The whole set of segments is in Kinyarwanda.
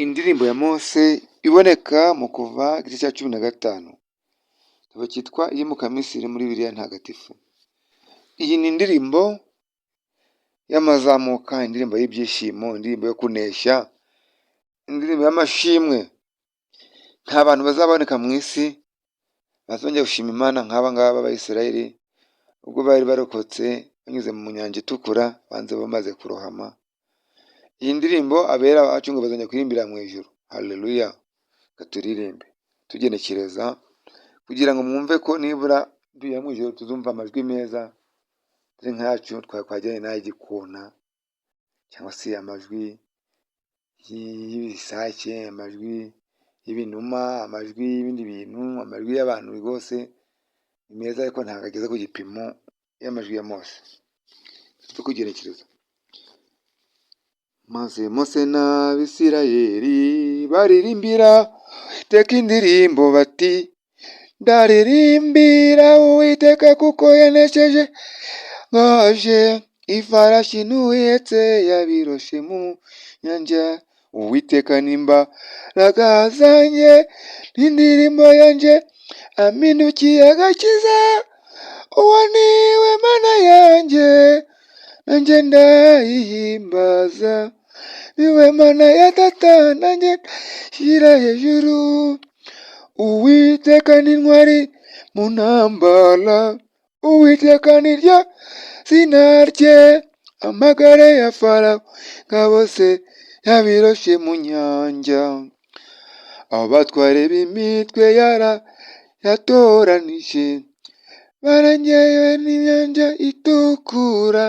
Indirimbo ya Mose iboneka mu Kuva igice cya 15, igitabo cyitwa Iyimukamisiri muri Bibiliya Ntagatifu. Iyi ni indirimbo y'amazamuka, indirimbo y'ibyishimo, indirimbo yo kunesha, indirimbo y'amashimwe. Nta bantu bazaboneka mu isi bazongera gushima Imana nk'aba ngaba b'Abayisiraheli, ubwo bari barokotse banyuze mu Nyanja Itukura, banze bamaze kurohama. Iyi ndirimbo abera bacunguwe bazongera kuririmbira mu ijuru. Haleluya! Reka turirimbe tugenekereza kugira ngo mwumve ko nibura tugera mu ijuru tuzumva amajwi meza atari nk'ayacu twajyanye n'ay'igikona cyangwa se amajwi y'ibisake, amajwi y'ibinuma, amajwi y'ibindi bintu, amajwi y'abantu rwose ni meza ariko ntabwo ageze ku gipimo y'amajwi ya Mose. Turi kugenekereza. Maze Mose n'Abisirayeli baririmbira Uwiteka indirimbo bati: "Ndaririmbira Uwiteka kuko yanesheje ngaje ifarashi n'uwihetse yabiroshe mu nyanja. Uwiteka n'imbaraga zanjye n'indirimbo yanjye, ampindukiye agakiza. Uwo ni we Mana yanjye, nanjye ndayihimbaza. Niwe Mana ya data, nanjye shyira hejuru. Uwiteka ni intwari mu ntambara, Uwiteka ni ryo zina rye. Amagare ya Farawo ingabo ze yabiroshe mu nyanja. Abatware b'imitwe yara yatoranije barengewe n'inyanja Itukura.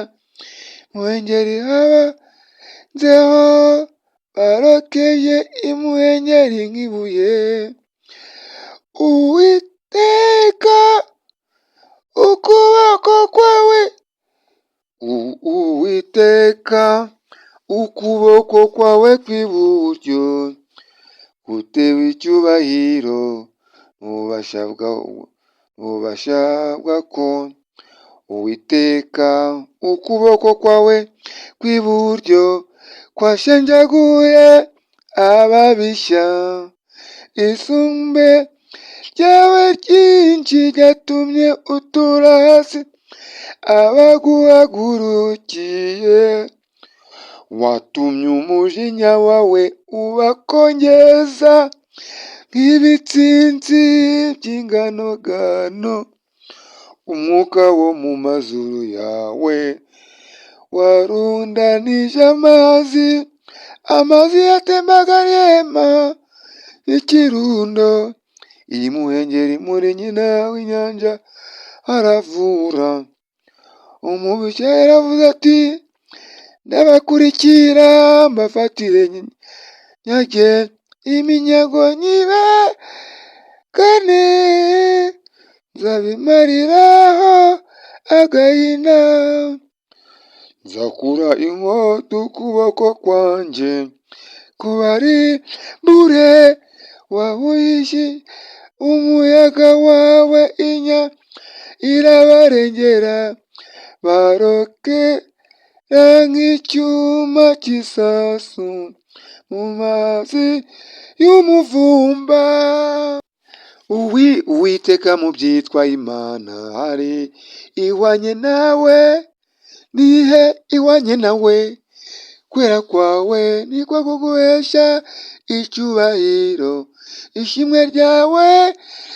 Muhengeri habanzeho, barokeye imuhengeri nk'ibuye. Uwiteka, ukuboko kwawe, Uwiteka, ukuboko kwawe kw'iburyo gutewe icyubahiro n'ububasha bwako. Uwiteka, ukuboko kwawe kw'iburyo kwashenjaguye ababisha. Isumbe ryawe ryinshi ryatumye utura hasi abaguhagurukiye. Watumye umujinya wawe ubakongeza nk'ibitsinsi by'inganogano. Umwuka wo mu mazuru yawe warundanije amazi, amazi yatembaga yema ikirundo. Iyi muhengeri muri nyina w'inyanja aravura. Umubisha yaravuze ati: 'Ndabakurikira mbafatire nyage iminyago nyibagane, nzabimariraho agahinda. Nzakura inkota ukuboko kwanjye kubarimbure. Wahuhishe umuyaga wawe, inyanja irabarengera, barokera nk'icyuma cy'isasu mu mazi y'umuvumba.' Uwiteka, mu byitwa Imana hari ihwanye nawe? Nihe ihwanye nawe? Kwera kwawe niko kuguhesha icyubahiro, ishimwe ryawe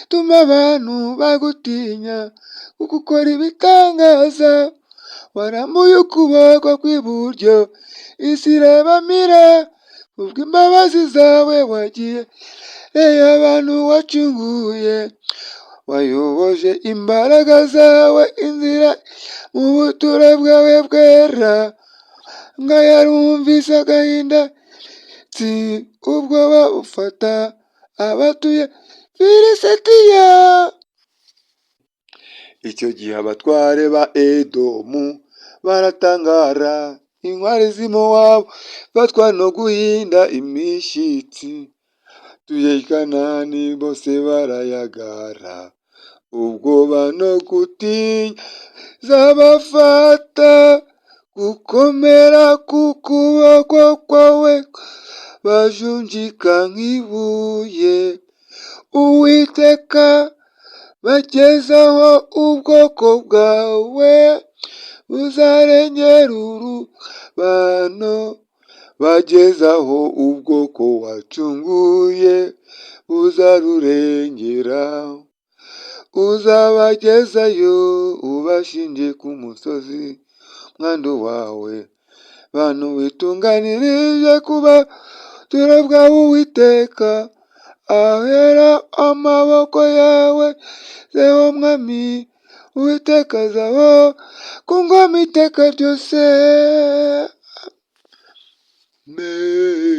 tuma abantu bagutinya, kuko ukora ibitangaza. Warambuye ukuboko kw'iburyo, isi irabamira, kubw'imbabazi zawe wagiye abantu wacunguye. Wayoboje imbaraga zawe inzira mu buturo bwawe bwera. Nga yarumvise agahinda, ubwoba bufata abatuye Filisitiya. Icyo gihe abatware ba Edomu baratangara, intwari z'i Mowabu batwa no guhinda imishyitsi. Abatuye i Kanani bose barayagara, ubwoba no gutinya zabafata. Gukomera k'ukuboko kwawe Bajunjika nk'ibuye. Uwiteka, bagezaho ubwoko bwawe buzarengera urubano, bagezaho ubwoko wacunguye buzarurengera. Uzabagezayo ubashinje ku musozi mwandu wawe, bantu witunganirije kuba buturo bwawe. Uwiteka, ahera amaboko yawe zeho mwami. Uwiteka azaho ku ngoma iteka ryose. Amen.